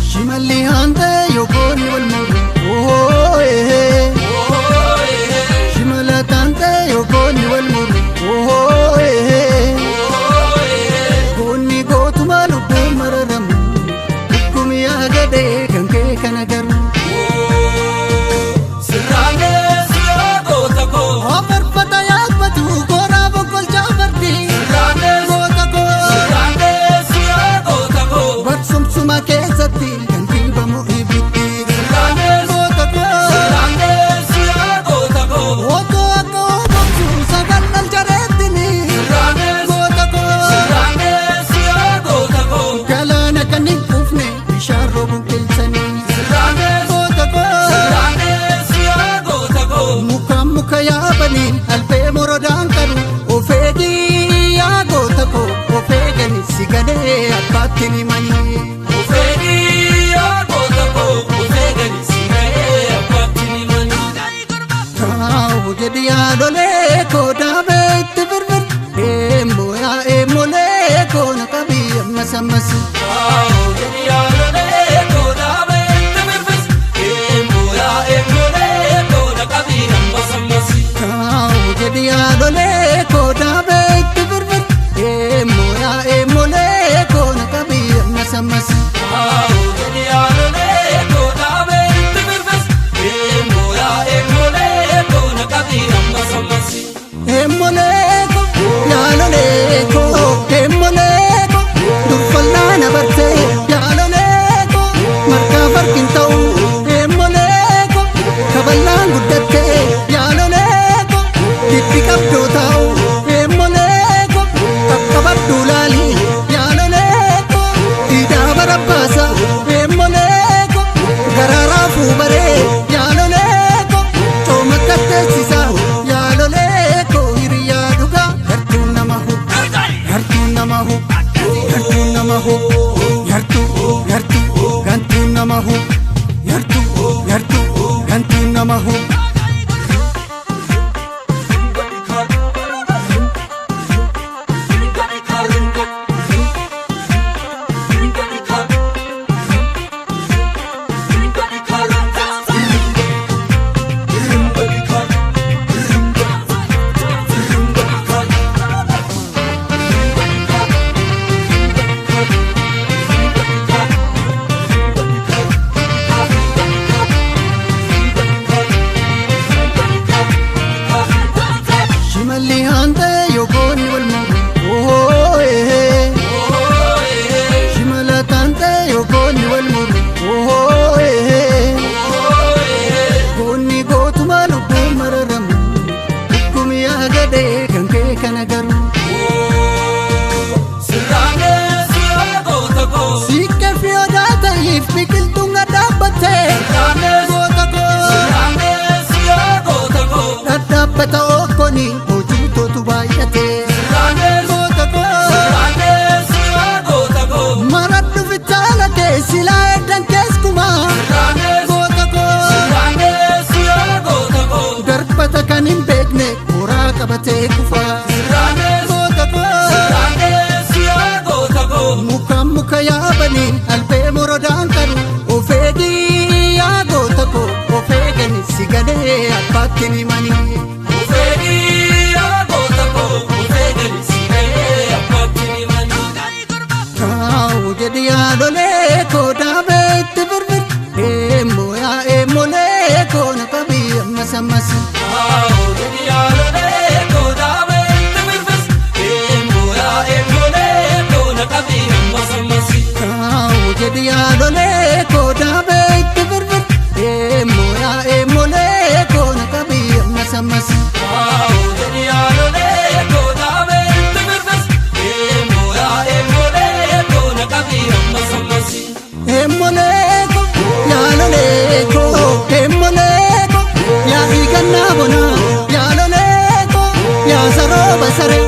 Shimalli haantee yookoon wal mormu. Shimala taantee yookoon wal mormu. Goonni gootuma lubbuun mararamu. Dhukkumi yaadadee kan kee kana garuu. Ofarfata yaabbatu koraa boqqolchaa fardi. Goota koo. Barsumsuma keessatti kan dhiibamu ibiddi. Goota koo. Otoo akka obomsu sagal dal jareettini. Goota koo. Galaana kan hin quufne bishaan roobuun qilsanii. Goota koo. Muka muka yaabanii albee morodaan qaru. Of eegii yaa goota koo of eegani si galee abbaatti ni manii. Kaawu jedhi yaalolee koo daabee itti birbir. Eemmoo yaa eemmolee koo na qabii ammas ammas. Kaawu jedhi yaalolee koo daabee itti birbir. Eemmoo yaa eemmolee koo na qabii ammas ammas. Eemmolee koo yaalolee koo eemmolee koo durfallaa na bartee yaalolee koo margaa farkin ta'u eemmolee koo kaballaan guddattee yaalolee koo dibbi qabdoo taa'u eemmolee koo qaqqabadhu laali yaalolee koo hidhaa barabbaasa eemmolee koo garaaraa fuubaree yaalolee koo cooma katteessisa yaalolee koo hiriyaa dhugaa gartuun nama hu gartuun nama hu gartuun nama hu yartuu yartuu gantuun nama hu yartuu yartuu gantuun nama hu. Shimalli haantee yookoon wal mormu. Shimala taantee yookoon wal mormu. Goonni gootuma lubbuun mararamu. Dhukkumi yaadadee kan kee kana garuu. Siiqqee fi odaa ta'iif biqiltuun dhadhaabbattee. Goota koo. Dhadhaabbata okkoni hojiitootu baay'atee. Goota koo. Maradhu fitaala kee silaa eddan kees kumaa. Goota koo. Darbata kan hin beekne koraa qabatee kufaa. Goota koo. Muka muka yaabanii albee morodaan qaru. Of eegii yaa goota koo of eegani si galee abbaatti ni manii. Kaawu jedhi yaalolee koo daabee itti birbir. Eemmoo yaa eemmolee koo na qabii ammas ammas. Kaawu jedhi yaalolee koo daabee itti birbir. Yaa saree.